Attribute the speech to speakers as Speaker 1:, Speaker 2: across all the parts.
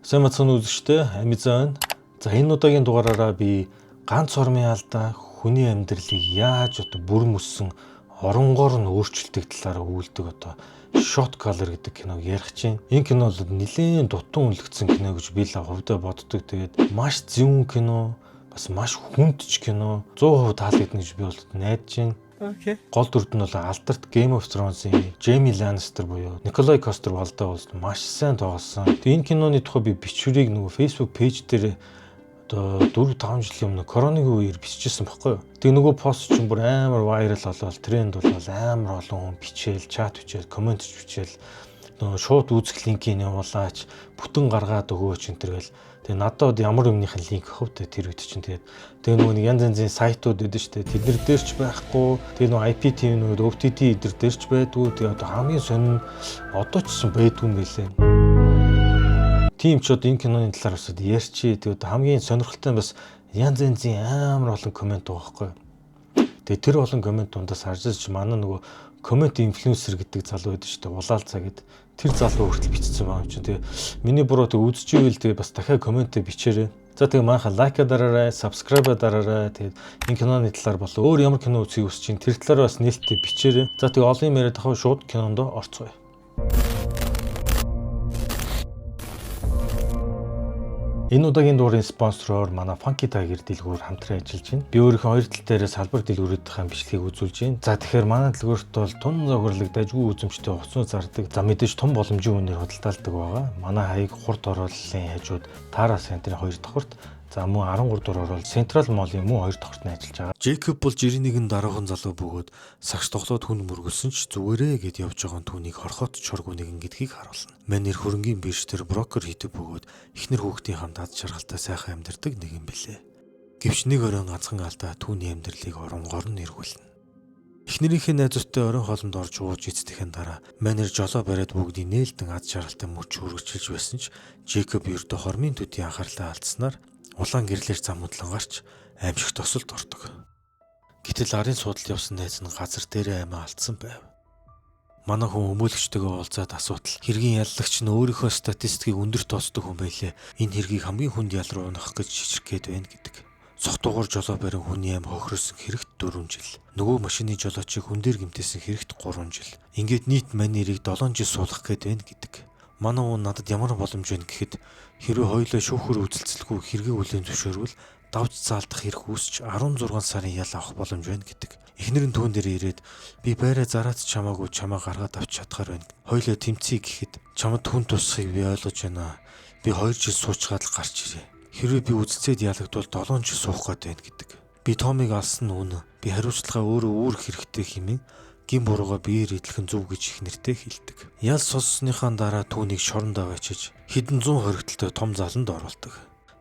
Speaker 1: Сайн бацхан үзэгчтэй Амизон. За энэ удаагийн дугаараараа би ганц ормын алдаа хүний амьдралыг яаж одоо бүр мөссөн оронгоор нь өөрчилдөг талаар өгүүлдэг одоо Shot Caller гэдэг киног ярих чинь. Энэ кино бол нэлээд дутуу үнэлэгдсэн кино гэж би л хувьдаа боддог. Тэгээд маш зэвүүн кино, бас маш хүндч кино. 100% таалагдана гэж би бол найдаж байна.
Speaker 2: Okay.
Speaker 1: Гол дүрд нь бол алдарт Game of Thrones-ийн Jamie Lannister буюу Nikolai Coster-Waldau бол маш сайн тоглосон. Тэгээ энэ киноны тухай би бичвэрийг нөгөө Facebook page дээр одоо 4 5 жилийн өмнө коронагийн үеэр биччихсэн баггүй юу. Тэгээ нөгөө пост чинь бүр амар viral болоод тренд болоод амар олон хүн бичээл, чат бичээл, коммент бичээл нөгөө шууд үзэх линкийг явуулаач, бүтэн гаргаад өгөөч энэ төр гэл. Тэгээ надад ямар юмных нь линк авах вэ тэр үед чинь тэгээд тэгээ нөгөө нэг янз янзын сайтууд өгдөн штэ. Тэд нар дээр ч байхгүй. Тэгээ нөгөө IPTV-нүүд, OTT эдэр дээр ч байдгүй. Тэгээ одоо хамгийн сонин одоо ч гэсэн байдгүй юм байлээ. Тийм ч одоо энэ киноны талаар бас ярьчи. Тэгээ одоо хамгийн сонирхолтой нь бас янз янзын амар олон коммент байгаа байхгүй. Тэгээ тэр олон коммент дундаас харж чи манай нөгөө коммент инфлюенсер гэдэг залуу байдаг шүү дээ. Улаалцаа гэд тэр залуу хүртэл бичсэн байгаа юм чинь. Тэгээ миний буруу тэг үзчихвэл тэгээ бас дахиад комментээ бичээрэй. За тэгээ манайха like дараарай, subscribe дараарай. Тэгээд энэ киноны талаар болоо өөр ямар кино үзхийг хүсэж чинь тэр талаар бас нээлттэй бичээрэй. За тэгээ олон юм яриад тахаа шууд кинонд орцгоё. Энэ удаагийн дуурын спонсороор манай Funky Tiger дэлгүүр хамтран ажиллаж байна. Би өөрийнхөө хоёр тал дээрээ салбар дэлгүүрүүдийн бичлэгийг үзүүлж байна. За тэгэхээр манай дэлгүүрт бол тун зохирлог дажгүй үзэмжтэй хувцснууд зардаг. За мэдээж том боломжийн үнээр худалдаалдаг байгаа. Манай хаяг хурд оруулалтын хажууд Тара центрийн 2 давхарт, за мөн 13 дугаар орол Central Mall-ын мөн 2 давхарт нь ажиллаж байгаа.
Speaker 3: Джейкоб бол 91 дараахан залуу бөгөөд сагс тоглоод хүн мөргөлсөн ч зүгээрээ гэд явж байгаа түүнийг хорхот чоргу нэгэн гэдгийг харуулна. Манер хөрөнгийн бирж дээр брокер хийдэг бөгөөд эхнэр хүүхдийн хамт аз жаргалтай сайхан амьдардаг нэгэн билээ. Гэвч нэг оройн ганцхан алдаа түүний амьдралыг оронгоор нь эргүүлнэ. Эхнэрийнхээ найзуудтай оройн хоолнд орж ууж эцдэхэн дараа Манер жолоо бариад бүгдийг нээлтэн аз жаргалтай мөч үргэлжилж байсан ч Джейкоб ердөө хормын төдий анхаарлаа алдсанаар улаан гэрлэр зам хөдлөн гарч аимшигт осолд ордог. Гэтэл арын суудалд явсан найз нь газар дээрээ амиа алдсан байв. Манай хүн өмөөлөгчтэйгээ уулзаад асуудал хэргийн яллагч нь өөрийнхөө статистикийг өндөр тооцдог хүн байлээ. Энэ хэргийг хамгийн хүнд ял руу унах гэж шижирх гээд байна гэдэг. Согтуугаар жолоо барин хүний ам хохирсон хэрэгт 4 жил. Нөгөө машины жолоочийг хүн дээр гэмтээсэн хэрэгт 3 жил. Ингээд нийт манерийг 7 жил суулгах гээд байна гэдэг. Манай хүн надад ямар боломж байна гэхэд хэрвээ хоёулаа шүүхөр үзэлцэлгүй хэргийг хүлээн зөвшөөрвөл давж заалдах эрх үүсч 16 сарын ял авах боломж байна гэдэг. Эхнэр нь түүн дээр ирээд би байраа зараад ч хамаагүй чамаа гаргаад авч чадхаар байна. Хоёулаа тэмцъе гэхэд чамд хүн тусахыг би ойлгож байна. Би 2 жил суучгаад л гарч ирээ. Хэрвээ би үзэлцээд ялагдвал 7 жил суух гээд байна гэдэг. Би Томыг алсан нь үнэ. Би хариуцлагаа өөрөө үүрэх хэрэгтэй хэмээн гин бурууга биеэр идэлхэн зөв гэж их нэртэй хэлдэг. Ял сонссныхаа дараа түүнийг шоронд аваачиж хэдэн зуун хоригдолтой том заланд оруулдаг.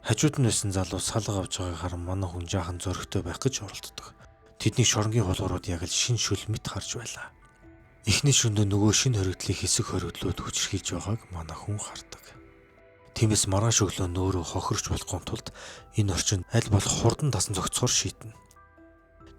Speaker 3: Хажууд нь байсан залуу салга авч байгааг харан манай хүн жаахан зөрөгтэй байх гэж оролддог. Тэдний шоронгийн хулгуурууд яг л шин шүл мэт харж байлаа. Эхний шөндөө нөгөө шин хоригдлыг хэсэг хоригдлууд хүчрхийлж байгааг манай хүн хардаг. Тиймээс маргааш өглөө нөөрөө хохирч болохгүй тулд энэ орчинд аль болох хурдан тасан зохицохоор шийднэ.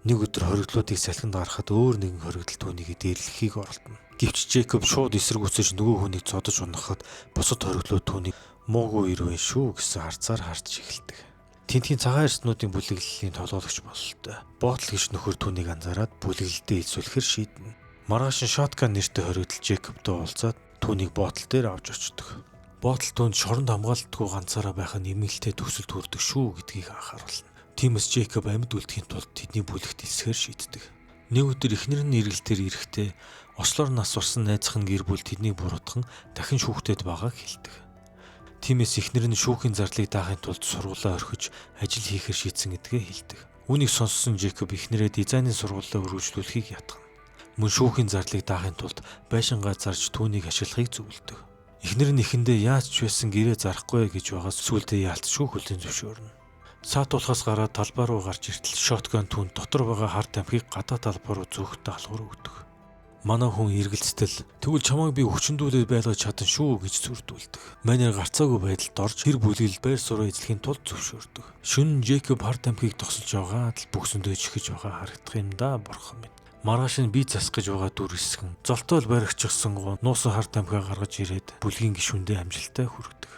Speaker 3: Нэг өдөр хоригдлуудыг салхинд гаргахад өөр нэгэн хоригдол түүнийг дээрлэхийг оролдоно. Гэвч Джейкоб шууд эсэргүүцэж нөгөө хүнийг цодож унахад бусад хоригдлууд түүнийг муугүй ирвэн шүү гэсэн харцаар харж эхэлдэг. Тентхийн цагаан эрснүүдийн бүлэглэлийн толгойлогч бололтой. Боотл гэж нөхөр түүнийг анзаараад бүлэглэлдээ илсүүлэхэр шийднэ. Маргааш нь шотган нэртэй хоригдол Джейкобтой уулзаад түүнийг боотл дээр авч очдог. Боотл түүнд шоронд хамгаалалтгүй ганцаараа байх нь нэмэлттэй төгсөлд хүрдэг шүү гэдгийг анхааруулна. Тиймээс Джейкоб амьд үлдэхийн тулд тэдний бүлэгт элсэхээр шийддэг. Нэг өдөр эхнэр нь эргэлтээр ирэхдээ ослоор нас урсан найзах нь гэр бүл тэднийг буруутхан дахин шүүхтэд байгааг хэлдэг. Тиймээс эхнэр нь шүүхийн зарлыг даахын тулд сургуулаа орхиж ажил хийхээр шийдсэн гэдгээ хэлдэг. Үүнийг сонссон Джейкоб эхнэрээ дизайнын сургуулаа үргэлжлүүлэхийг ятгана. Мөн шүүхийн зарлыг даахын тулд байшингаа зарж түүнийг ашиглахыг зөвлөдөг. Эхнэр нь эхэндээ яаж ч байсан гэрээ зарахгүй гэж байгаас сүүлдээ яалтчгүй хүлээн зөвшөөрнө. Саатуулахаас гараад талбай руу гарч иртэл шотган түүнд дотор байгаа хар тамхиг гадаа талбай руу зөөхтэй даалгавар өгдөг. Манай хүн эргэлцтэл тэгвэл чамайг би хүчндүүлээд байлгаж чадан шүү гэж зүрдүүлдэг. Манер гарцаагүй байдалд орж хэр бүлэглэл байр сууриа эзлэхийн тулд зөвшөөрдөг. Шөнө Джейкоб хар тамхиг тосолж байгаа л бүхсөндөө чихэж байгаа харагдах юм да бурхан минь. Маргааш нь би засах гэж байгаа дүр хэсгэн золтоол баригчсан гоо нуусан хар тамхиа гаргаж ирээд бүлгийн гишүүндээ амжилттай хүргэдэг.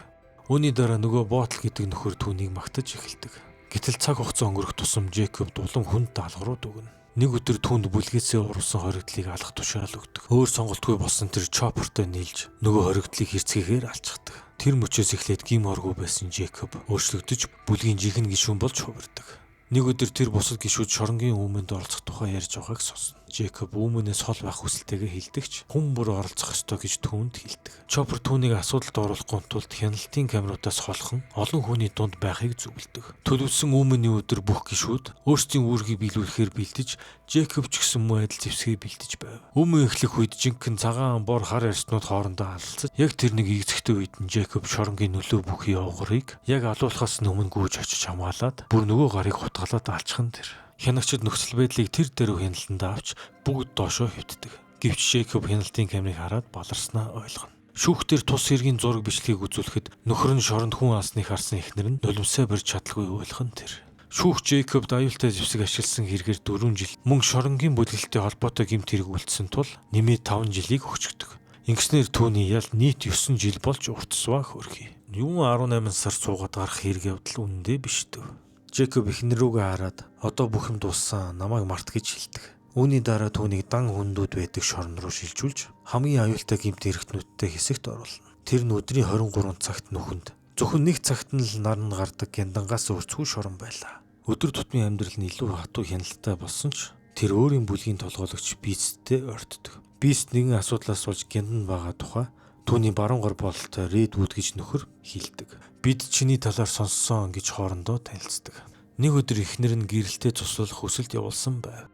Speaker 3: Үүний дараа нөгөө Ботл гэдэг нөхөр түүнийг магтаж эхэлдэг. Гэтэл цаг хугацаа өнгөрөх тусам Джейкобд улам хүнд даалгаврууд өгнө. Нэг өдөр түүнд бүлгээсээ урвсан хоригдлыг алах тушаал өгдөг. Өөр сонголтгүй болсон тэр Чоппертой нийлж нөгөө хоригдлыг хэрцгийгээр алчихдаг. Тэр мөчөөс эхлээд гим оргүй байсан Джейкоб өөрчлөгдөж бүлгийн жинхэнэ гишүүн болж хувирдаг. Нэг өдөр тэр бусад гишүүд шоронгийн өмнөд оролцох тухай ярьж байгааг сонсно. Джейкоб өмнөөс хол байх хүсэлтэйгээ хэлдэгч хүн бүр оролцох ёстой гэж түүнд хэлдэг. Чоппер түүнийг асуудалд оруулахгүй тулд хяналтын камеруудаас холхон олон хүний дунд байхыг зөвлөдөг. Төлөвлөсөн өмнөний өдөр бүх гишүүд өөрсдийн үүргийг биелүүлэхээр бэлдэж Джейкоб ч гэсэн мөн адил зэвсгээ бэлдэж байв. Өмнө эхлэх үед жинхэнэ цагаан бор хар арьснууд хоорондоо алалцаж яг тэр нэг игзэгтэй үед нь Джейкоб шоронгийн нөлөө бүхий овгорыг яг алуулахаас өмнө гүйж очиж хамгаалаад бүр нөгөө гарыг хутгалаад алчихсан тэр. Хянагчид нөхцөл байдлыг тэр дээрөө хяналтандаа авч бүгд доошоо хэвтдэг. Гэвч Джейкоб хяналтын камерыг хараад баларснаа ойлгоно. Шүүхтэр тус хэргийн зураг бичлэгийг үзүүлэхэд нөхөр нь шоронд хүн алсныг харсан эхнэр нь нулимсаа барьж чадалгүй ойлгох нь тэр. Шүүх Джейкобд аюултай зэвсэг ашигласан хэрэгээр 4 жил мөн шоронгийн бүлэглэлтэй холбоотой гэмт хэрэг үлдсэн тул нэмээд 5 жилийг өгчөгдөг. Ингэснээр түүний ял нийт 9 жил болж уртсваа хөрхий. Юун 18 сар суугаад гарах хэрэг явдал үнэндээ биш төв. Джейкоб эхнэр рүүгээ хараад одоо бүх юм дууссан, намайг март гэж хэлдэг. Үүний дараа түүнийг дан хүндүүд байдаг шорон руу шилжүүлж хамгийн аюултай гэмт хэрэгтнүүдтэй хэсэгт оруулна. Тэр нь өдрийн 23 цагт нүхэнд зөвхөн нэг цагт нь л наран гардаг гяндангаас өрцгүй шорон байлаа. Өдөр тутмын амьдрал нь илүү хатуу хяналттай болсон ч тэр өөрийн бүлгийн толгойлогч Бисттэй ойртдог. Бист нэгэн асуудлаас болж гяндан байгаа тухай түүний баруун гар бололтой Редвуд гэж нөхөр хэлдэг. Бид чиний талаар сонссон гэж хоорондоо танилцдаг. Нэг өдөр эхнэр нь гэрэлтэй цуслах хүсэлт явуулсан байв.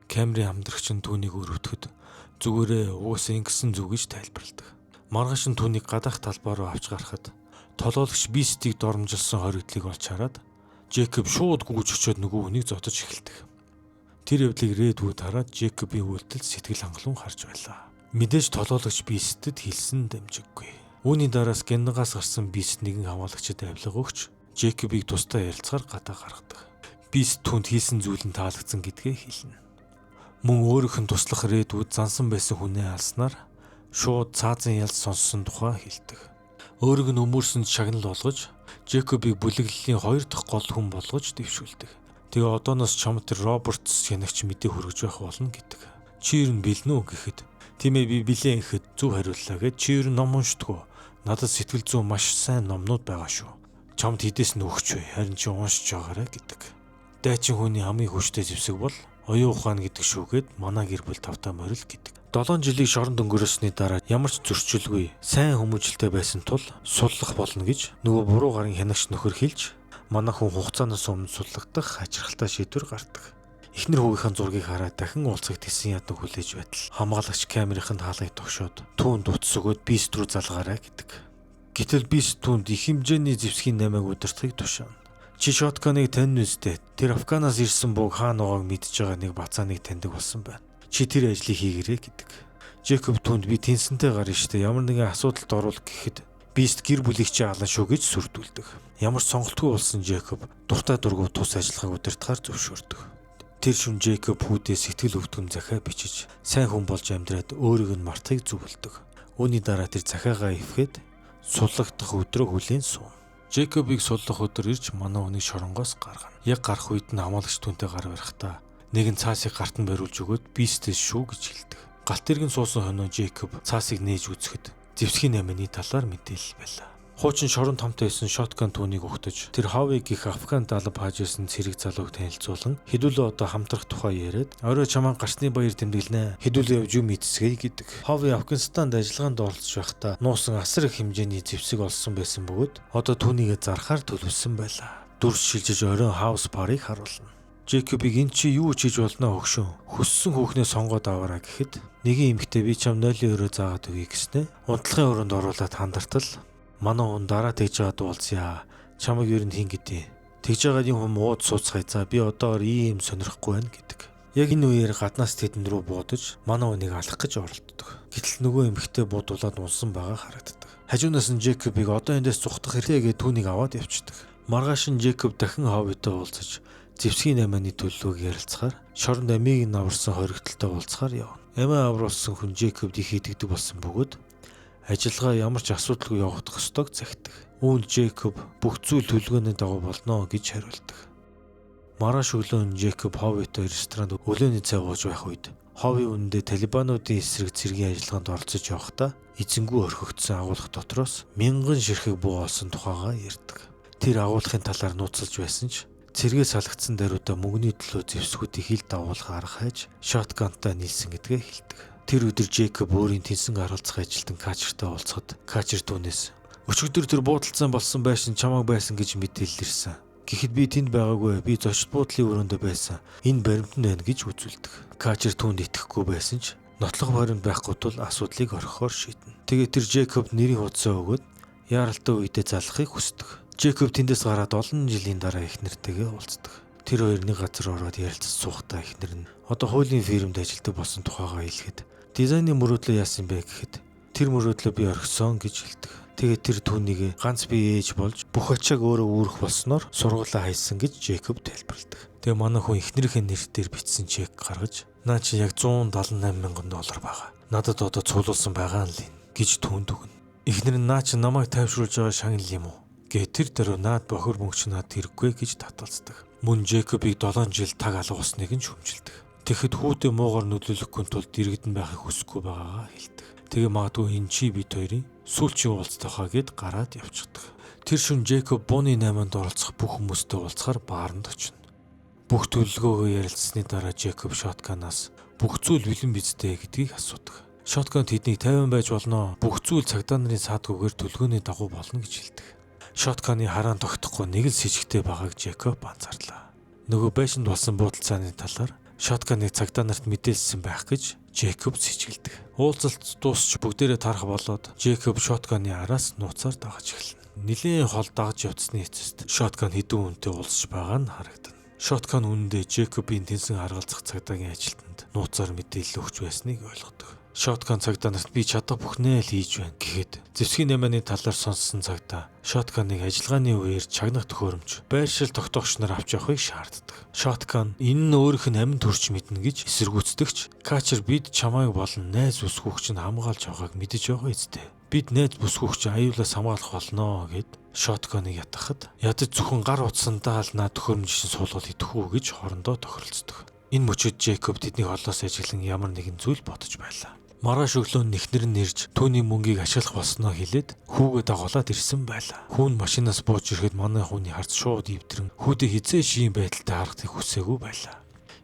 Speaker 3: Камерын хамтрагч нь түүнийг өрөвдөхөд зүгээрээ угаасаа ингэсэн зүг гэж тайлбарладаг. Маргааш нь түүнийг гадаах талбай руу авч гарахад толгойлогч Бистийг доромжилсан хоригдлыг олж хараад Джейкоб шууд гүйж очиод нөгөө хүнийг зодож эхэлдэг. Тэр явдлыг Редвуд хараад Джейкобийн үйлдэлд сэтгэл хангалуун харж байлаа. Мэдээж толгойлогч Бистэд хэлсэн дамжиггүй. Үүний дараас Гяндангаас гарсан Бист нэгэн хамгаалагчид авилга өгч Джейкобыг тусдаа ярилцгаар гадаа гаргадаг. Бист түүнд хийсэн зүйл нь таалагдсан гэдгээ хэлнэ. Мөн өөрийнх нь туслах Редвуд зансан байсан хүнээ алснаар шууд цаазан ялц сонссон тухай хэлдэг. Өөрийг нь өмөрсөнд шагнал болгож Джейкобыг бүлэглэлийн хоёр дахь гол хүн болгож дэвшүүлдэг. Тэгээ одооноос чамд тэр Робертс хянагч мэдээ хүргэж байх болно гэдэг. Чи ер нь бэлнэ үү гэхэд тийм ээ би билэн гэхэд зөв хариуллаа гэд чи ер нь ном уншдаггүй. Надад сэтгэл зүйн маш сайн номнууд байгаа шүү. Чамд хэдээс нь өгч вэ? Харин чи уншиж байгаарай гэдэг. Дайчин хүний хамгийн хүчтэй зэвсэг бол оюун ухаан гэдэг шүүгээд манай гэр бүл тавтаа морил гэдэг. 7 жилийг шоронд өнгөрөөсний дараа ямар ч зөрчилгүй сайн хүмүүжлтэй байсан тул суллах болно гэж нөгөө буруу гарын хянагч нөхөр хэлж манай хүн хугацаанаас өмнө суллагдах хачирхалтай шийдвэр гардаг. Эхнэр хүүгийнхэн зургийг хараад дахин уулзах тэсэн ядан хүлээж байтал хамгаалагч камерын хаалгыг тогшоод түүнд утас өгөөд Бист рүү залгаарай гэдэг. Гэтэл Бист түүнд их хэмжээний зэвсгийн намайг удирдахыг тушаана. Чи шотканыг танина үстэй. Тэр Афганаас ирсэн бууг хаана байгааг мэдж байгаа нэг бацааныг таньдаг болсон байна. Чи тэр ажлыг хийгэрэй гэдэг. Джейкоб түүнд би тэнсэнтэй гарна штэ ямар нэгэн асуудалд оруул гэхэд Бист гэр бүлийг чи алан шүү гэж сүрдүүлдэг. Ямар ч сонголтгүй болсон Джейкоб дуртай дургу тус ажиллагааг удирдахаар зөвшөөрдөг. Тэр шүн Джейкоб хүүдээ сэтгэл өвдгөн захиа бичиж сайн хүн болж амьдраад өөрийг нь мартахыг зөвлөдөг. Үүний дараа тэр захиагаа эвхэд суллагдах өдрөө хүлээн сууна. Джейкобыг суллах өдөр ирж манай хүнийг шоронгоос гаргана. Яг гарах үед нь хамгаалагч түүнтэй гар барихтаа нэгэн цаасыг гарт нь бариулж өгөөд Бистээс шүү гэж хэлдэг. Галт тэргэн суусан хоноо Джейкоб цаасыг нээж үзэхэд зэвсгийн амины талаар мэдээлэл байлаа. Хуучин шорон томтой байсан шоткан түүнийг угтаж тэр Хови гих Афган далав хааж ирсэн цэрэг залууг танилцуулан хэдүүлээ одоо хамтрах тухай яриад орой чамаа гарсны баяр тэмдэглэнэ. Хэдүүлээ явж юм идсгэе гэдэг. Хови Афганистанд ажиллагаанд оролцож байхдаа нуусан асар их хэмжээний зэвсэг олсон байсан бөгөөд одоо түүнийгээ зархаар төлөвлөсөн байлаа. Дүрс шилжиж оройн хаус парыг харуулна. Джейкобыг эн чи юу ч хийж болно хөгшин. Хүссэн хүүхнээ сонгоод аваарай гэхэд нэгэн эмэгтэй би чам нойлын өрөө заагаад өгье гэснэ. Унтлахын өрөөнд оруулаад хандартал манай хүн дараа тэгж байгаад уулзъя. Чамайг ер нь хин гэдэг. Тэгж байгаад юм хүм ууд сууцгаая. За би одоогор ийм сонирхгүй байна гэдэг. Яг энэ үеэр гаднаас тэдэн рүү буудаж манай хүнийг алах гэж оролддог. Гэтэл нөгөө эмэгтэй буудуулаад унсан байгаа харагддаг. Хажуунаас нь Джейкобыг одоо эндээс зугтах хэрэгтэй гэж түүнийг аваад явчихдаг. Маргааш нь Джейкоб дахин Ховитой уулзаж зэвсгийн амианы төлөвлөгөөг ярилцахаар шоронд амийг нь аварсан хоригдолтой уулзахаар явна. Амиа авруулсан хүн Джейкобд их итгэдэг болсон бөгөөд ажиллагаа ямар ч асуудалгүй явагдах ёстойг захидаг. Үүнд Джейкоб бүх зүйл төлөвлөгөөний дагуу болно гэж хариулдаг. Маргааш өглөө нь Джейкоб Ховитой ресторанд өглөөний цай ууж байх үед Хови үнэндээ Талибануудын эсрэг цэргийн ажиллагаанд оролцож явахдаа эзэнгүй орхигдсон агуулга дотроос мянган ширхэг буу олсон тухайгаа ярьдаг. Тэр агуулгын талаар нууцлаж байсан ч цэргээс салагдсан даруйдаа мөнгөний төлөө зэвсгүүдийг хил дагуулах арга хайж shotgun-тай нийлсэн гэдгээ хэлдэг. Тэр өдөр Джейкоб өөрийн тэнсэн харалцах ажилтан Качертай уулзахад Качер түүнээс өчигдөр тэр буудалцсан болсон байшин чамайг байсан гэж мэдээлэл ирсэн. Гэхэд би тэнд байгаагүй, би зочид буудлын өрөөндөө байсан. Энэ баримт нь байна гэж үзүүлдэг. Качер түүнд итгэхгүй байсан ч нотлох баримт байхгүй тул асуудлыг орхихоор шийднэ. Тэгээд тэр Джейкоб нэрийн хуудасаа өгөөд яаралтай үедээ залхахыг хүсдэг. Джейкоб тэндээс гараад олон жилийн дараа эхнэртэйгээ уулздаг. Тэр хоёр нэг газар ороод ярилцаж суухдаа эхнэр нь одоо хуулийн фирмд ажилладаг болсон тухайгаа хэлэхэд дизайны мөрөөдлөө яасан бэ гэхэд тэр мөрөөдлөө би орхисон гэж хэлдэг. Тэгээд тэр түүнийг ганц би ээж болж бүх ачааг өөрөө үүрэх болсноор сургуулаа хайсан гэж Джейкоб тайлбарладаг. Тэгээ манай хүн эхнэрийнхээ нэр дээр бичсэн чек гаргаж наа чи яг $178 мянган байгаа. Надад одоо цуглуулсан байгаа нь л энэ гэж түүнд өгнө. Эхнэр нь наа чи намайг тайвшруулж байгаа шагнал юм уу? Гэ тэр даруй наад бохир мөнгө чи над хэрэггүй гэж таталцдаг. Мөн Джейкобыг 7 жил таг алгуусныг нь шүмжилдэг. Тэгэхэд хүүтэй муугар нөлөөлөхгүй тулд иргэдэн байхыг хүсэхгүй байгаагаа хэлдэг. Тэгээ магадгүй энэ чи бид хоёрын сүүлчийн уулзалт байхаа гэд гараад явчихдаг. Тэр шөнө Джейкоб бууны 8-нд оролцох бүх хүмүүстэй уулзахаар бааранд очино. Бүх төлөвлөгөөгөө ярилцсаны дараа Джейкоб shotgun-аас бүх зүйл бэлэн биз дээ гэдгийг асуудаг. Shotgun тэднийг тайван байж болно. Бүх зүйл цагдаа нарын саадгүйгээр төлөвлөгөөний дагуу болно гэж хэлдэг. Shotgun-ы хараан тогтохгүй нэг л сэжигтэй байгааг Джейкоб анзаарлаа. Нөгөө байшинд болсон буудалцааны талаар shotgun-ыг цагдаа нарт мэдээлсэн байх гэж Джейкоб сэжиглэдэг. Уулзалт дуусч бүгдээрээ тарах болоод Джейкоб shotgun-ы араас нууцаар дагаж эхэлнэ. Нилээн хол дагаж явцсны эцэст shotgun хэдэн хүнтэй уулзч байгаа нь харагдана. Shotgun үнэндээ Джейкобын тэнсэн харгалзах цагдаагийн ажилтнанд нууцаар мэдээлэл өгч байсныг ойлгодог. Shotgun цагдаа нарт би чадах бүхнээ л хийж байна гэхэд зэвсгийн наймааны талаар сонссон цагдаа shotgun-ыг ажиллагааны үеэр чагнах төхөөрөмж байршил тогтоогч нар авч явахыг шаарддаг. Shotgun энэ нь өөрийнх нь аминд төрч мэднэ гэж эсэргүүцдэгч Качер бид чамайг болон найз бүсгүйг чинь хамгаалж явахыг мэдэж байгаа үстэй. Бид найз бүсгүйг чинь аюулаас хамгаалах болно гэд shotgun-ыг ятгахад ядаж зөвхөн гар утсандаа л наа төхөөрөмж чинь суулгал идэх үү гэж хоорондоо тохиролцдог. Энэ мөчөд Джейкоб тэдний холоос ажиглан ямар нэгэн зүйл бодож байлаа. Маргааш өглөө нь эхнэр нь ирж түүний мөнгийг ашиглах болсноо хэлээд хүүгээ дагуулад ирсэн байлаа. Хүүн машинаас бууж ирэхэд манай хүүний харц шууд эвдрэн хүүдээ хизээ шиийн байдалтай харахыг хүсээгүй байлаа.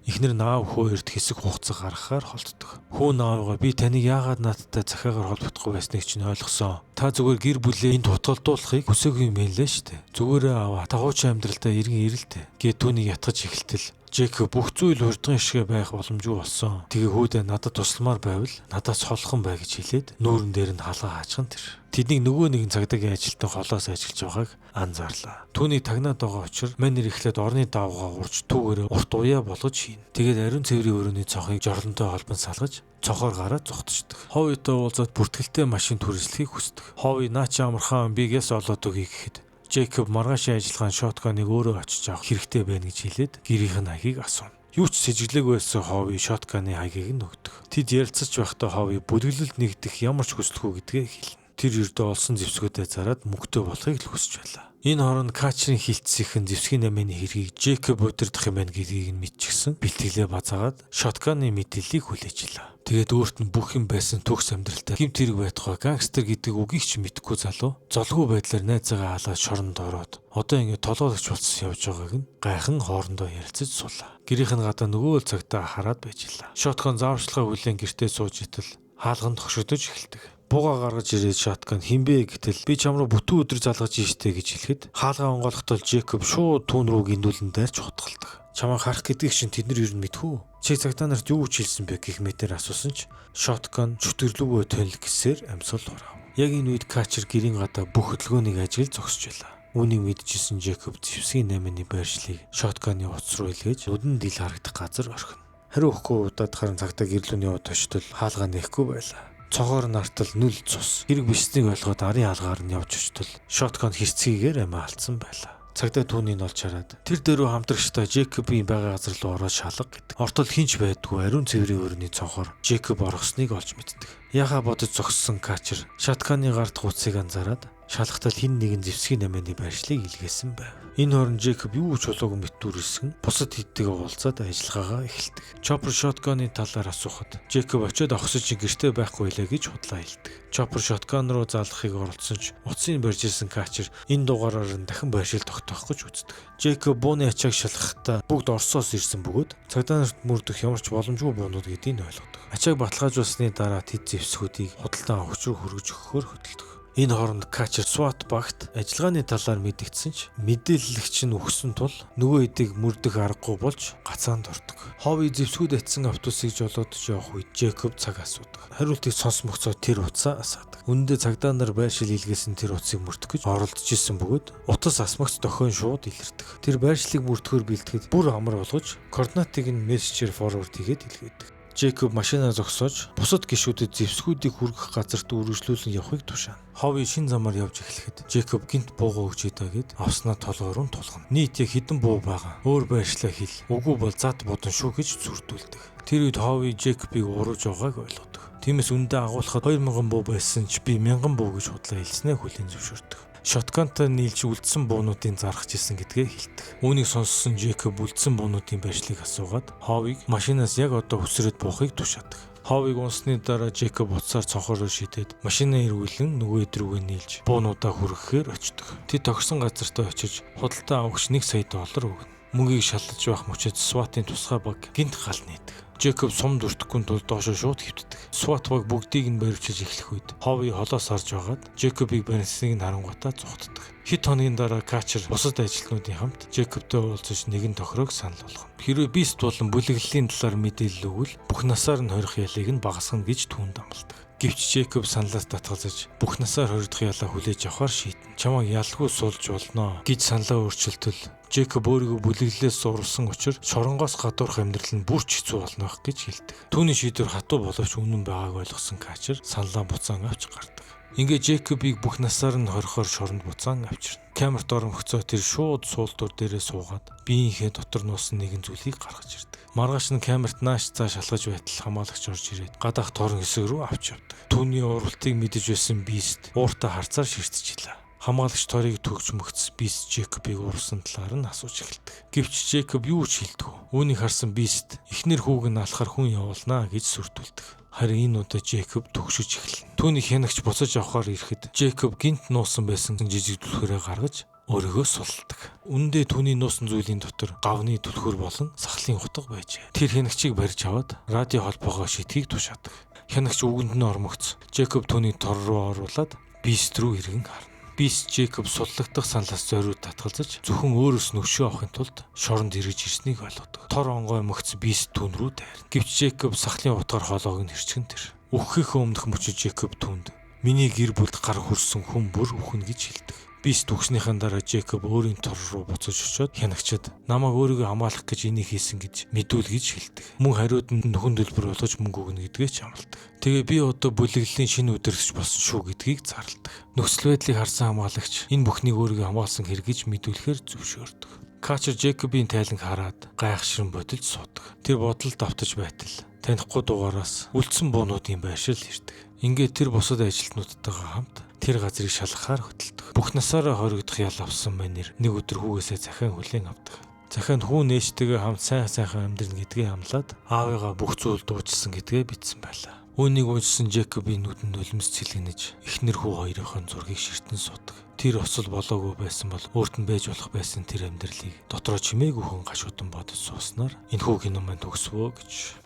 Speaker 3: Эхнэр нь аав хүү хоёрт хэсэг хугацаа гаргахаар холддог. Хүү нь аавыгаа би таныг яагаад надтай захиагаар холбогдохгүй байсныг чинь ойлгосон. Та зүгээр гэр бүлээ энд хутгалдуулахыг хүсээгүй юм байна лээ штэ. Зүгээрээ аваа. Та хуучин амьдралдаа эргэн ирэлтэй. Гэ түүнийг ятгах эхэлтэл Джейкоб бүх зүйл урдгын шигэ байх боломжгүй болсон. Тэгээ хүүдээ надад тусламар байвал надаас холхон бай гэж хэлээд нүүрэн дээр нь халгаа хаачихсан тэр. Тэднийг нөгөө нэгэн цагдаагийн ажилтан холоос ажиллаж байгааг анзаарлаа. Түүнийг тагнаад байгаа учир манер эхлээд орны давгаа урж түүгээрээ урт уяа болгож хийнэ. Тэгээд ариун цэврийн өрөөний цонхыг жорлонтой холбон салгаж цонхоор гараад зогтчихдог. Ховитой уулзаад бүртгэлтэй машин түрээслэхийг хүсдэг. Хови наа чи амархан би гэс олоод өгье гэхэд Джейкоб маргаашийн ажиллагаанд shotgun-ыг өөрөө очиж авах хэрэгтэй байна гэж хэлээд гэрийнх нь хаягийг асууна. Юу ч сэжиглээгүй байсан Хови shotgun-ы хаягийг нь өгдөг. Тэд ярилцаж байхдаа Хови бүлэглэлд нэгдэх ямар ч хүсэлгүй гэдгээ хэлнэ. Тэр ердөө олсон зэвсгүүдээ зараад мөнгөтэй болохыг л хүсэж байлаа. Энэ хооронд Качрын хилцсийнхэн зэвсгийн наймааны хэргийг Джейкоб удирдах юм байна гэдгийг нь мэдчихсэн. Бэлтгэлээ базаагаад shotgun-ы мэдээллийг хүлээж илаа. Тэгээд өөрт нь бүх юм байсан төгс амьдралтай гэмт хэрэг байтугай гангстер гэдэг үгийг ч мэдэхгүй залуу золгүй байдлаар найзаагаа халаад шоронд ороод одоо ингэ толгойлогч болсон явж байгааг нь гайхан хоорондоо ярилцаж суулаа. Гэрийнх нь гадаа нөгөө л цагтаа хараад байж илаа. Shotgun зааварчилгаа хүлээн гэртээ сууж итэл хаалганд хошигдож эхэлдэг. Бууга гаргаж ирээд shotgun хинбэ гэтэл би чам руу бүтэн өдөр залгаж ийштэй гэж хэлэхэд хаалгаа онгойлохдоо Джейкоб шууд түүн рүү гиндүүлэн дайрч хутгалдаг. Чамайг харах гэдгийг чинь тэд нар ер нь мэдхүү. Чи цагдаа нарт юу гэж хэлсэн бэ гэх мэтэр асуусан ч shotgun чөтгөрлөгөө тонил гэсээр амьсгал хураав. Яг энэ үед Качер гэрийн гадаа бүх хөдөлгөөнийг ажиглаж зогсож байлаа. Үүнийг мэдчихсэн Джейкоб зэвсгийн наймааны байршлыг shotgun-ы утас руу илгээж нүдэн дил харагдах газар орхино. Хариу өгөхгүй удаад харан цагдаа гэрлүүний яваад очтол хаалгаа нээхгүй байлаа. Цогоор нартал нүл цус хэрэг бишснийг ойлгоод арын хаалгаар нь явж очтол shotgun хэрцгийгээр амиа алдсан байлаа. Цагдаа түүнийг олж хараад тэр дөрөв хамтрагчтай Джейкобын байгаа газар руу ороод шалга гэдэг. Ортол хинч байдгүй ариун цэврийн өрөөний цонхоор Джейкоб орохсныг олж мэддэг. Яхаа бодож зогссон Качер shotgun-ы гарт гуцыг анзаараад Шалгалтал хэн нэгэн зэвсгийн намааны байршлыг илгээсэн байв. Энэ хооронд Джейкоб юу ч болоогүй мэт дүрсэн бусад хэдтэйгээ уулзаад ажиллагаагаа эхэлдэг. Chopper shotgun-ы талаар асуухад Джейкоб очиод авах чинь гэртээ байхгүй лээ гэж худлаа хэлдэг. Chopper shotgun руу залгахыг оролдсон ч утсыг барьж ирсэн Качер энэ дугаараар нь дахин байршил тогтоох гэж үздэг. Джейкоб бууны ачааг шалгахдаа бүгд Оросоос ирсэн бөгөөд цагдаа нарт мөрдөх ямар ч боломжгүй буунууд гэдгийг нь ойлгодог. Ачааг баталгаажуулсны дараа тэд зэвсгүүдийг худалдан авахч руу хүргэж өгөхөөр хөдөлдөг. Энэ хооронд Качер SWAT багт ажиллагааны талаар мэдэгдсэн ч мэдээллэгч нь үхсэн тул нөгөө хэдийг мөрдөх аргагүй болж гацаанд ордог. Хови зэвсгүүд атсан автобусыг жолоодож явах үед Джейкоб цаг асуудаг. Хариултыг сонсмогцоо тэр утсаа асаадаг. Үнэндээ цагдаа нар байршил илгээсэн тэр утсыг мөрдөх гэж оролдож исэн бөгөөд утас асмагц дохион шууд илэрдэг. Тэр байршлыг мөрдөхөөр бэлтгэхэд бүр амар болгож координатыг нь мессежээр forward хийгээд илгээдэг. Джейкоб машинаа зогсоож бусад гишүүдэд зэвсгүүдийг хүргэх газарт үргэлжлүүлэн явахыг тушаана. Хови шин замаар явж эхлэхэд Джейкоб гинт буугаа өгч идэ гэд авснаа толгой руу тулгана. Нийт яг хэдэн буу байгаа. Өөр байршлаа хэл. Үгүй бол зад будан шүү гэж сүрдүүлдэг. Тэр үед Хови Джейкобыг урууж байгааг ойлгодог. Тиймээс үндэ агуулхад 2000 буу байсан ч би 1000 буу гэж худлаа хэлснээ хүлээн зөвшөөрдөг. Shotgun-тай нийлж үлдсэн буунуудын зархаж исэн гэдгээ хэлдэг. Үүнийг сонссон Джейкоб үлдсэн буунуудын байршлыг асуугаад Ховыг машинаас яг одоо үсрээд буухыг тушаадаг. Ховыг унсны дараа Джейкоб утсаар цонхороо шидээд машинаа эргүүлэн нөгөө хэд рүүгээ нийлж буунуудаа хүргэхээр очдог. Тэд тохирсон газартаа очиж худалдаа авахч 1 сая доллар өгнө. Мөнгийг шаллаж байх мөчид SWAT-ын тусгай баг гинт гал нээдэг. Джейкоб сум дүртэхгүй тул доошо шууд хэвтдэг. SWAT баг бүгдийг нь баривчилж эхлэх үед Хови холоос харж байгаад Джейкобыг барьсныг нь харангуйтаа зугтдаг. Хэд хоногийн дараа Качер бусад ажилтнуудын хамт Джейкобтой уулзаж нэгэн тохироог санал болгоно. Хэрвээ Бист болон бүлэглэлийн талаар мэдээлэл өгвөл бүх насаар нь хорих ялыг нь багасгана гэж түүнд амладаг. Гэвч Джейкоб саналаас татгалзаж бүх насаар хоригдох ялаа хүлээж авахар шийднэ. Чамайг ялгүй сулж болно гэж саналаа өөрчилтөл Джейкоб өөрийгөө бүлэглэлээс зурлсан учир шоронгоос гадуурх амьдрал нь бүр ч хэцүү болно гэж хэлдэг. Түүний шийдвэр хатуу боловч үнэн байгааг ойлгосон Качер саналаа буцаан авч гардаг. Ингээ Джейкобыг бүх насаар нь хорихоор шоронд буцаан авчирна. Камерт оромгцоо тэр шууд суултуур дээрээ суугаад биеийнхээ дотор нуусан нэгэн зүйлийг гаргаж ирдэг. Маргааш нь камерт нааш цааш алхаж байтал хамгаалагч орж ирээд гадаах торон хэсэг рүү авч явдаг. Түүний уралтыг мэдэж байсан Бист ууртаа харцаар ширтчихлээ. Хамгаалагч торыг төгж мөгц Бист Джейкобыг уурсан талаар нь асууж эхэлдэг. Гэвч Джейкоб юу ч хэлдэггүй. Үүнийг харсан Бист эхнэр хүүг нь алахаар хүн явуулнаа гэж сүрдүүлдэг. Харин энэ удаа Джейкоб төгшөж эхэлнэ. Түүний хянагч буцаж авахар ирэхэд Джейкоб гинт нуусан байсан жижиг түлхүүрээ гаргаж өөрийгөө сулладаг. Үүндээ түүний нуусан зүйлийн дотор гавны түлхүүр болон сахлын утга байжээ. Тэр хянагчийг барьж аваад радио холбоогоо шидэхийг тушаадаг. Хянагч үгэнд нь ормогц. Джейкоб түүний тор руу оруулаад Бист рүү эргэн харна. Бист Джейкоб суллагдах саналаас зориуд татгалзаж зөвхөн өөрөөс нь өшөө авахын тулд шоронд эргэж ирснийг ойлгодог. Тор онгой мөгц Бист түүн рүү дайрна. Гэвч Джейкоб сахлын утгаар хоолойг нь хэрчгэн тэр. Үхэхийнхээ өмнөх мөчид Джейкоб түүнд миний гэр бүлд гар хүрсэн хүн бүр үхнэ гэж хэлдэг. Бист үхснийхэн дараа Джейкоб өөрийн тор руу буцаж очиод хянагчид намайг өөрийгөө хамгаалах гэж энийг хийсэн гэж мэдүүл гэж хэлдэг. Мөн хариуд нь нөхөн төлбөр болгож мөнгө өгнө гэдгээ ч амладаг. Тэгээ би одоо бүлэглэлийн шинэ удирдагч болсон шүү гэдгийг зарладаг. Нөхцөл байдлыг харсан хамгаалагч энэ бүхнийг өөрийгөө хамгаалсан хэрэг гэж мэдүүлэхээр зөвшөөрдөг. Качер Джейкобын тайланг хараад гайхшран бодилж суудаг. Тэр бодолд автаж байтал танихгүй дугаараас үлдсэн буунуудын байршил ирдэг. Ингээд тэр бусад ажилтнуудтайгаа хамт тэр газрыг шалгахаар хөтэлдэг. Бүх насаараа хоригдох ял авсан манер нэг өдөр хүүгээсээ захиан хүлээн авдаг. Захианд хүү нээжтэйгээ хамт сайн сайхан амьдрна гэдгээ амлаад аавыгаа бүх зүйл дуучилсан гэдгээ бичсэн байлаа. Үүнийг уншсан Джейкобын нүдэнд нулимс цэлгэнэж эхнэр хүү хоёрын зургийг ширтэн суудаг. Тэр осол болоогүй байсан бол өөрт нь байж болох байсан тэр амьдралыг дотроо чимээгүй хүн гашуудан бодож сууснаар энэхүү кино маань төгсвөө гэж.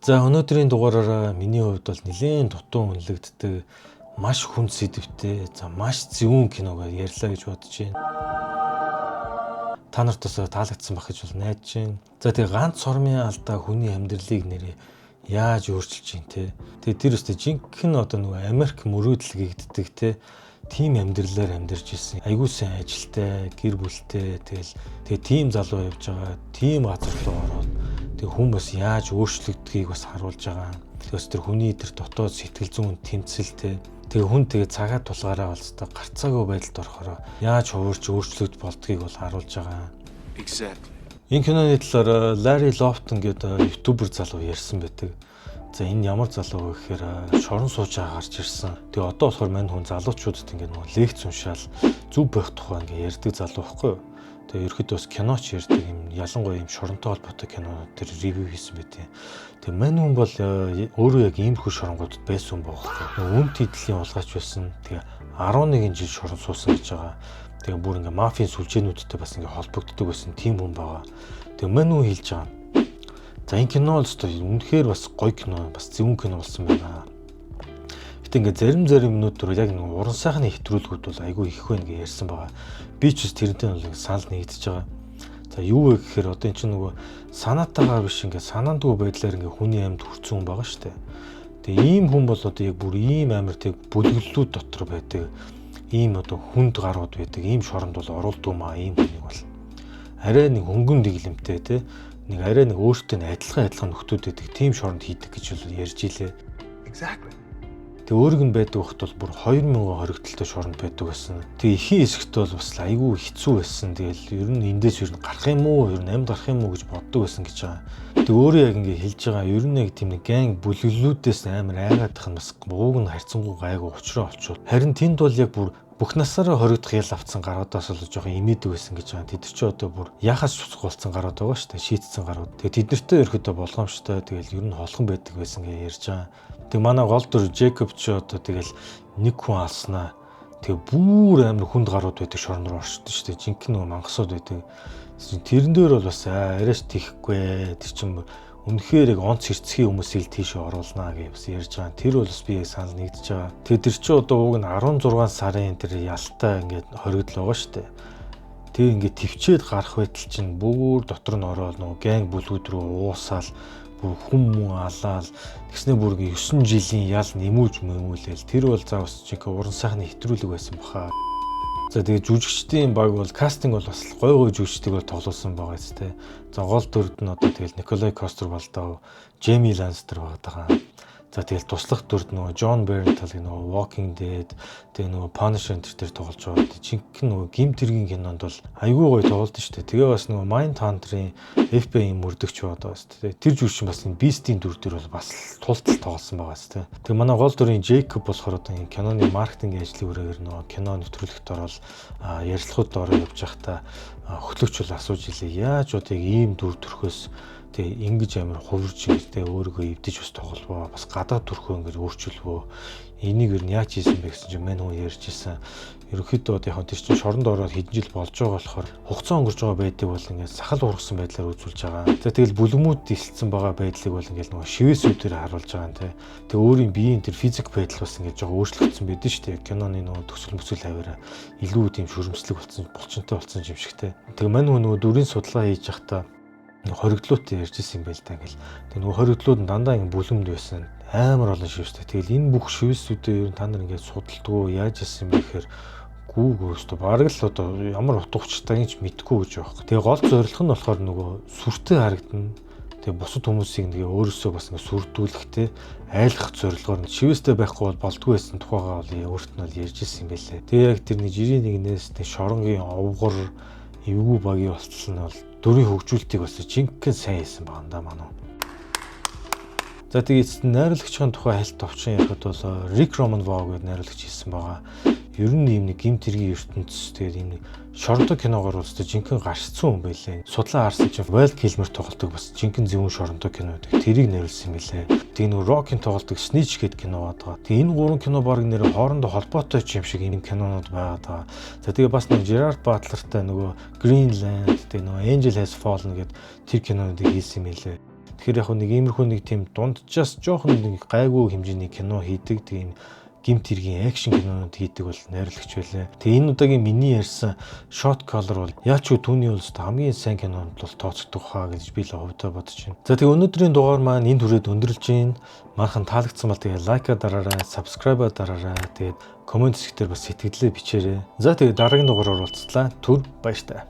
Speaker 1: За, өнөөдрийн дугаараараа миний хувьд бол нэлээд дутуу үнэлэгддэг маш хүнд сэдэвтэй, за, маш зөвүүн киног ярьлаа гэж бодож байна. Та нарт бас таалагдсан байх гэж бол найдаж байна. За, тэгээ ганц сормын алдаа хүний амьдралыг нэрээ яаж өөрчилж юм те. Тэгээ тэр өстэй жинхэнэ одоо нөгөө Америк мөрөөдөл гэгддэг те, тийм амьдралаар амьдарч ирсэн. Айгуу сайн ажилтай, гэр бүлтэй, тэгэл тэгээ тийм залуу явж байгаа, тийм газар руу ороод тэгээ хүн бас яаж өөрчлөгддгийг бас харуулж байгаа. Тэгээс тэр хүний тэр дотоод сэтгэл зүйн тэмцэлтэй. Тэгээ хүн тэгээ цагаа тулгаараа болцтой гарцаагүй байдалд орохороо яаж хувирч өөрчлөгд болдгийг бол харуулж байгаа.
Speaker 2: Exactly.
Speaker 1: Энэ киноны талаар Ларри Лофтон гэдэг YouTuber залуу ярьсан байдаг. За, энэ ямар залуу вэ гэхээр шорон сууж байгаа гарч ирсэн. Тэгээ одоо болохоор мань хүн залуучуудад ингээд нөгөө лекц уншаал, зөв байх тухай ингээд ярьдаг залуу байхгүй юу? Тэгээ ерөөхдөө бас киноч ярьдаг юм, ялангуяа юм шоронтой холбоотой кинонууд дээр review хийсэн байдаг. Тэгээ мань хүн бол өөрөө яг иймэрхүү шоронгуудад байсан хүн байгаа. Үнэт эдлийн хулгайч байсан. Тэгээ 11 жил шорон суусан гэж байгаа. Тэгээ бүр ингээ мафийн сүлжээнүүдтэй бас ингээ холбогддог байсан тийм хүн байгаа. Тэгээ мань хүн хэлж байгаа. За, энэ кино бол ёстой үнэхээр бас гоё кино, бас зөвүүн кино болсон байна. Гэтэ ингээ зарим зарим юмнууд төр яг нэг уран сайхны хэтрүүлгүүд бол айгүй их байна гэж ярьсан байгаа. Би ч бас тэрнтэй бол санал нэгдэж байгаа. За, юу вэ гэхээр одоо эн чинь нөгөө санаатайгаар биш, ингээ санаандгүй байдлаар ингээ хүний амьд хүрсэн хүн байгаа шүү дээ. Тэгээ ийм хүн бол одоо яг бүр ийм амар тэг бүлэглэлүүд дотор байдаг. Ийм одоо хүнд гарууд байдаг. Ийм шоронд бол оруулдаг маа ийм хүнийг бол. Арай нэг хөнгөн дэглэмтэй те, нэг арай нэг өөртөө нь адилхан адилхан нөхдүүд байдаг. Тийм шоронд хийдэг гэж бол ярьж илээ.
Speaker 2: Exactly.
Speaker 1: Тэгээ өөрөг нь байдаг вахт бол бүр 2000 хоригдолтой шоронд байдаг байсан. Тэгээ эхийн хэсэгт бол бас айгүй хэцүү байсан. Тэгэл ер нь эндээс ер нь гарах юм уу, ер нь амьд гарах юм уу гэж боддог байсан гэж байгаа. Тэгээ өөрөө яг ингээ хэлж байгаа, ер нь яг тийм нэг gang бүлэглэлүүдээс амар айгаадах нь бас бууг нь харьцангуй гайгүй учраа олчвол. Харин тэнд бол яг бүр бүх насаараа хоригдох ял авцсан гаруудаас бол жоохон имээдэг байсан гэж байгаа. Тэд нар чи одоо бүр яхаас цуцх болсон гарууд байгаа шүү дээ. Шийтцэн гарууд. Тэгээ тэд нартэй ерөөдөө болгоомжтой, тэгэл ер нь холхон байдаг байсан гэж ярьж байгаа. Тэгээ манай гол дүр Джейкоб ч одоо тэгэл нэг хүн алснаа. Тэгээ бүр амар хүнд гарууд байдаг шорон руу оршдог шүү дээ. Жинхэнэ нөгөө мангасууд байдаг. Тэрэн дээр бол бас арайш тийхгүй. Тэр чинь үнэхээр яг онц хэрцгий хүмүүсийг л тийшээ оруулнаа гэж бас ярьж байгаа. Тэр бол бас би яг санал нэгдэж байгаа. Тэгээ тэр чинь одоо уг нь 16 сарын тэр ялтай ингээд хоригдол байгаа шүү дээ. Тэгээ ингээд төвчээд гарах байтал чинь бүр дотор нь ороод нөгөө gang бүлгүүд рүү уусаал, бүр хүм мөн алаал, тэгснэ бүр 9 жилийн ял нэмүүлж мэмүүлээл, тэр бол за бас жинхэнэ уран сайхны хэтрүүлэг байсан баха. За, тэгээ жүжигчдийн баг бол casting бол бас гой гой жүжигчдийг бол тоглуулсан байгаа биз дээ. За, гол дүрд нь одоо тэгэл Николай Костер Валдау, Джейми Ланнистер байгаа даа. За, тэгэл туслах дүрд нөгөө Джон Бернтал, нөгөө Walking Dead, тэгээ нөгөө Punisher энэ төр тоглож байгаа. Жинхэнэ нөгөө гэмт хэргийн кинонд бол айгүй гоё тоглолт шүү дээ. Тэгээ бас нөгөө Mindhunter-ын FBI-ийн мөрдөгч байгаа бас тэгээ. Тэр жүжигчин бас энэ Beast-ийн дүр дээр бол бас тултал тоглосон байгаа биз дээ. Тэгээ манай гол дүрийн Джейкоб болохоор одоо энэ киноны маркетингийн ажлын үрээгээр нөгөө кино нэвтрүүлэгт ороод ярилцлагууд ороо явж байхдаа хөтлөгч бол асууж илээ. Яаж одоо яг ийм дүр төрхөөс тэгээ ингэж амар хувирч ингэж тэгээ өөрийгөө эвдэж бас тогловоо, бас гадаад төрхөө ингэж өөрчилвөө, энийг ер нь яаж хийсэн бэ гэсэн чинь мань хүн ярьж исэн. Ерөнхийдөө одоо яг тэр чинь шоронд ороод хэдэн жил болж байгаа болохоор хугацаа өнгөрч байгаа байдгийг бол ингээд сахал ургасан байдлаар үзүүлж байгаа. За, тэгэл бүлгэмүүд элсэлсэн байгаа байдлыг бол ингээд нөгөө шивээсүүдээр харуулж байгаа юм те. Тэгээ өөрийн биеийн тэр физик байдал бас ингээд жоохон өөрчлөгдсөн байдаг шүү дээ. Киноны нөгөө төсөл мөсөл аваараа илүү тийм шүрмслэг болсон, булчинтай болсон юм шиг те. Тэгээ мань хүн нөгөө дүрийн судалгаа хийж байхдаа хоригдлуутай ярьж исэн юм байл та ингээл. Тэгээ нөгөө хоригдлууд нь дандаа ингэ бүлэмд байсан. Амар олон шивстэй. Тэгэл энэ бүх шивсүүдээ ер нь та нар ингээд судалдгүй яаж исэн юм бэ гэхээр гүүг өөртөө бараг л одоо ямар утга учиртайг ч мэдэхгүй гэж байгаа. Тэгээ гол зорилго нь болохоор нөгөө сүртэй харагдана. Тэгээ бусад хүмүүсийг ингээ өөрөөсөө бас ингээ сүрдүүлэхтэй айлгах зорилгоор шивээстэй байхгүй бол болдгүй байсан тухайгаа бол өөрт нь бол ярьж исэн юм байлээ. Тэгээ яг тэр нэг жирийн нэгнээс нэг шоронгийн овгор эвгүй багийн болтол нь бол дүрийн хөгжүүлэлтийг бас жинхэнэ сайн хийсэн байгаа юм да манай. За, тэгээ эцэст нь найруулагчийн тухай хальт товчхон ярихад бол Рик Роман Вау гэдэг найруулагч хийсэн байгаа. Ер нь ийм нэг гэмт хэргийн ертөнц, тэгээд ийм нэг шоронтой киногоор бол өстой жинхэнэ гарцсан хүн байлээ. Судлаа харсан чинь Val Kilmer тоглодог бас жинхэнэ зөвүүн шоронтой кино байдаг. Тэрийг найруулсан юм байлээ. Тэгээ нөгөө Rock-ийн тоглодог Snitch гэдэг кино байгаа. Тэгээ энэ гурван кино баг нэр хоорондоо холбоотой ч юм шиг ийм кинонууд байгаа даа. За, тэгээ бас нэг Gerard Butler-тай нөгөө Greenland, тэгээ нөгөө Angel Has Fallen гэдэг тэр кинонуудыг хийсэн юм байлээ. Тэгэхээр яг нэг иймэрхүү нэг тийм дунджаас жоохон нэг гайгүй хэмжээний кино хийдэг. Тэгээ ийм гэмт хэргийн action кинонууд хийдэг бол найруулагч байлаа. Тэгээ энэ удаагийн миний ярьсан Shot Caller бол яач ч түүний бол хамгийн сайн кинонд бол тооцогдох хаа гэж би л хувьдаа бодож байна. За, тэгээ өнөөдрийн дугаар маань энэ хүрээд өндөрлөж байна. Манайхан таалагдсан бол тэгээ like аа дараарай, subscribe аа дараарай. Тэгээд comment хэсгээр бас сэтгэлдээ бичээрэй. За, тэгээ дараагийн дугаараар уулзлаа. Түр баяртай.